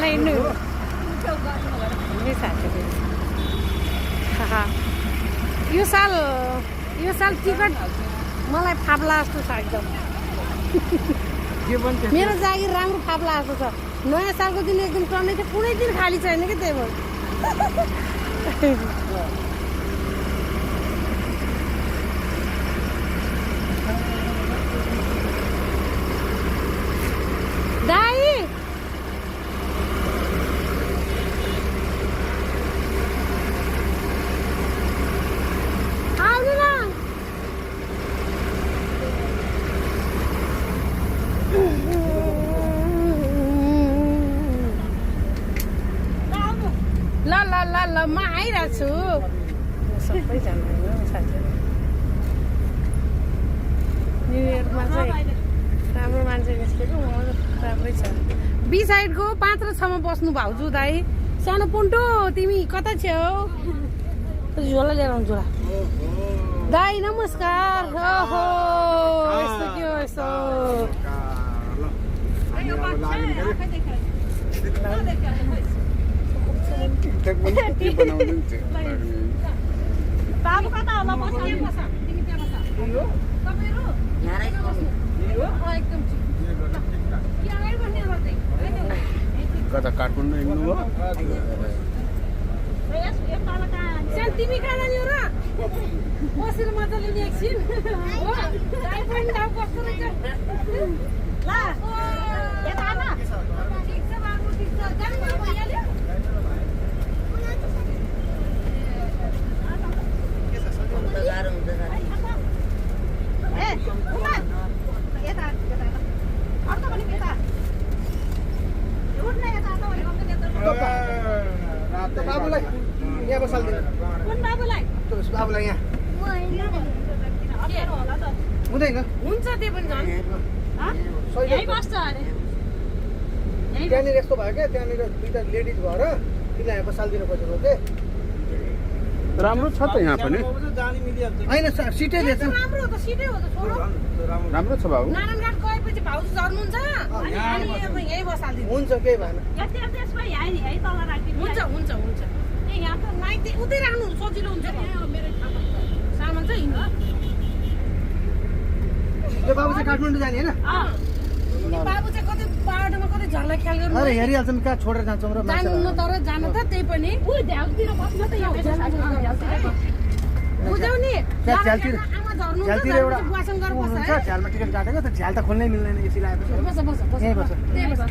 हिँड्नु यो साल टिकट मलाई फाप्ला जस्तो छ एकदम मेरो जागिर राम्रो फाप्ला जस्तो छ नयाँ सालको दिन एकदम टन्नै थियो कुनै दिन खाली छैन कि त्यही भएर दाइ आउनु न ल ल ल ल म आइरहेको छु सबैजना साथीहरू न्यु इयरमा चाहिँ राम्रो मान्छे निस्केको राम्रै छ बी साइडको 5 र 6 मा बस्नु भाउजू दाइ सानो पुन्टो तिमी कता छेउ झोला लिएर आउँछु झोला दाइ नमस्कार ओहो यस्तो के हो यस्तो बाबु कता होला बस्नु बस्छ तिमी त्यहाँ बस्छ तपाईहरु एकदम के अगाडि बस्ने हो चाहिँ कता काठमाडौँ हिँड्नु हो सान तिमी कहाँ जाने हो र बसेर मजाले नि एकछिन हो दाइ पनि दाउ कस्तो रहेछ ल यता आमा ठिक छ बाबु ठिक छ जानु न भइहाल्यो ए उमा यता अर्को पनि यता उठ्न यता त भने त बाबुलाई यहाँ बसाल्दिनु कुन बाबुलाई बाबुलाई यहाँ हुँदैन हुन्छ त्यो पनि झन् यही बस्छ अरे त्यहाँनिर यस्तो भयो क्या त्यहाँनिर दुईटा लेडिज भएर तिमीलाई यहाँ बसालिदिनु खोजेको के राम्रो छ त यहाँ पनि होइन सिटै दिएछ राम्रो हो त सिटै हो त छोरो राम्रो छ बाबु नारायणघाट गएपछि भाउजू झर्नुहुन्छ अनि अब यही बसालिदिनु हुन्छ केही भएन त्यसमा यहाँ नि है तल राखिदिनु हुन्छ हुन्छ हुन्छ ए यहाँ त माइती उतै राख्नु सजिलो हुन्छ मेरो सामान चाहिँ हिँड्नु यो बाबु चाहिँ काठमाडौँ जाने होइन बाबु चाहिँ कतै बाटोमा कतै झर्ला ख्याल गर्नु अरे हेरिहाल्छौँ कहाँ छोडेर जान्छौँ र जानु तर जानु त त्यही पनि झ्यालतिर बस्न त यहाँ बुझाउने त्यहाँ झ्यालतिर आमा झर्नु झ्यालतिर एउटा बुवासँग गएर बस्छ हुन्छ झ्यालमा टिकट काटेको त झ्याल त खोल्नै मिल्दैन एसी लगाएपछि बस बस बस यहीँ बस्छ त्यही बस